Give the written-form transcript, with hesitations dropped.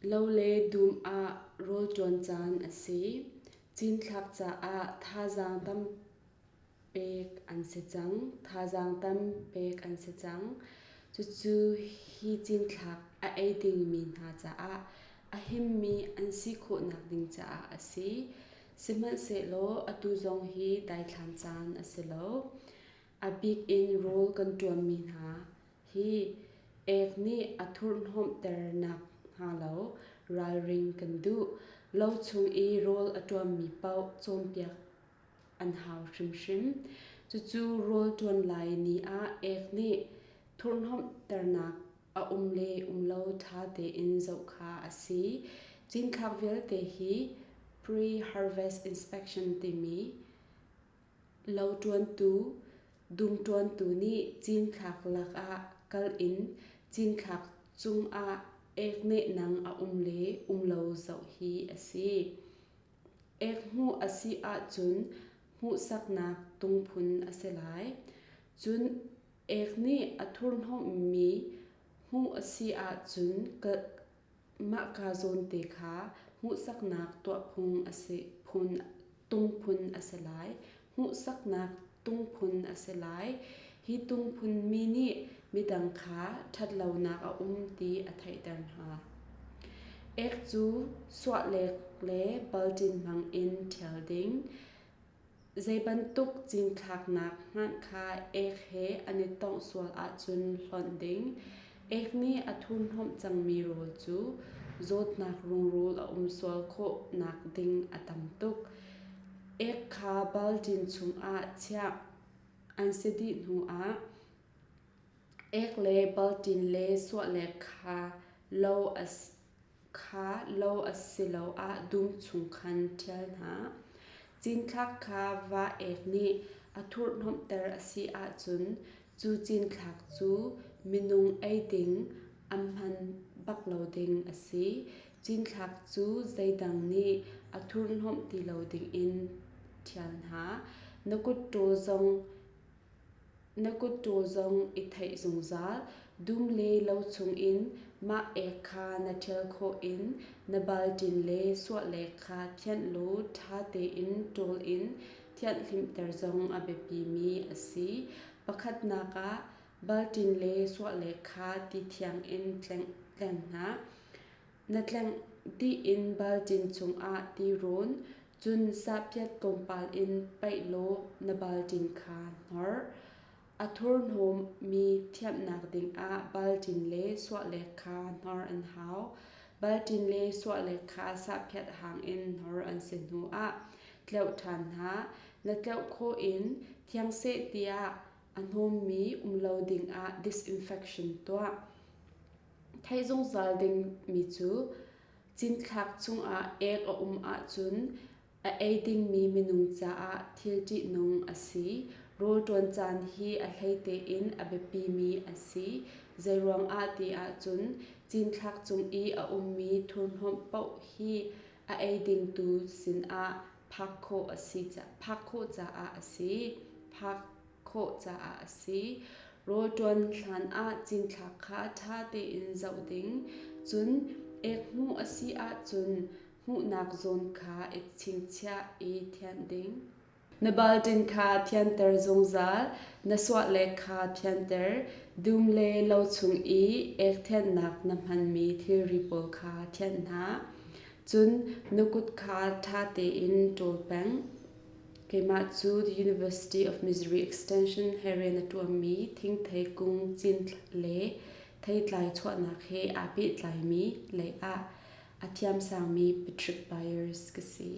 Lo le dum ah rawl ṭuan caan a si. Cinthlak caah thazaang tam pek an si cang. Thazaang tam pek an si cang. Cucu hi cinthlak a ei dingmi hna caah a himmi an si khawhnak ding caah a si. Sihmanhsehlaw atu zong hi daithlan caan a si lo. A bik in rawl kan ṭuanmi hna hi ek nih a thurhhnawmhter nakhnga lo ralring kan duh. Lo chung i rawl a ṭuanmi paoh cawnpiak an hau hrimhrim. Cucu rawl ṭuan lai ni ah ek nih thurhhnawmhternak a um le um lo ṭha tein zoh kha a si. Cinthlak vialte hi pre-harvest inspection timi lo ṭuantu, dum ṭuantu nih cinthlak lakah kal in cinthlak cungah ek nehnang a um le um lo zoh hi a si. Ek hmuh a si ahcun hmuhsaknak tungphun a si lai. Cun ek nih a thurhnawmmi hmuh a si ahcun mahka zawnte kha hmuhsaknak tuahphung a si phun tungphun a si lai. Hmuhsaknak tungphun a si lai. Hi tungphun mi nih midang kha ṭhatlonak a um ti a theihter hna. Ek cu suahlek le balṭin hmang in ṭhial ding. Zei bantuk cinthlaknak hmanh kha ek he an i tongh sual ahcun hlonh ding. Ek nih a thurhnawmh cangmi rawl cu zawtnak rungrul a um sual khawhnak ding a tam tuk. Ek kha balṭin chungah chiah an si dih hnuah ek le balṭin le suahlek kha lo a kha lo asiloah dum chung khan ṭhial hna. Cinthlak kha va ek nih a thurhhnawmhter a si ahcun cu cinthlak cu minung ei ding a hman bak lo ding a si. Cinthlak cu zeidang nih a thurhhnawmh ti lo dingin ṭhial hna. Na kutṭaw zong Na kutṭaw zong i theih zungzal. Dum le lo chungin mah ek kha na ṭhial khawh in na balṭin le suahlek kha thianh law ṭha tein ṭawl in thianhhlimhter zong a biapimi a si. Pakhatnak ah, balṭin le suahlek kha ti thiang in tleng hna. Na tlengh dih in balṭin chungah ti rawn, cun sahphiat tlawmpal in paih law na balṭin kha hnor. A thurhnawmmi thianhnak dingah balṭin le suahlek kha hnor an hau. Balṭin le suahlek kha sahphiat hang in hnor an si hnuah tleuh ṭhan hna. Na tleuh khawh in thiang seh tiah a hnawmmi um lo dingah disinfection tuah. Theih zungzal dingmi cu cinthlak chungah ek a um ahcun a ei dingmi minung caah thil ṭihnung a si. Rawl ṭuan caan hi a hlei tein a biapimi a si. Zeiruang ah ti ahcun cinthlak cung i a ummi thurhnawmh paoh hi a ei dingtu sinah phak khawh a si phak khawh caah a si. Phak khawh caah a si. Rawl ṭuan hlan ah cinthlak kha ṭha tein zoh ding, cun ek hmuh a si ahcun hmuhnak zawn kha i chingchiah i thianh ding. Na balṭin kha thianter zungzal, na suahlek kha thianter, dum le lo chung i ek thianhnak na hmanmi thilri pawl kha thianh hna. Cun na kut kha ṭha tein ṭawl peng. Keimah cu The University of Missouri Extension he rian a ṭuanmi thingthei kung cin le theitlai chuahnak he aa pehtlaimi lei ah a thiamsangmi Patrick Byers ka si.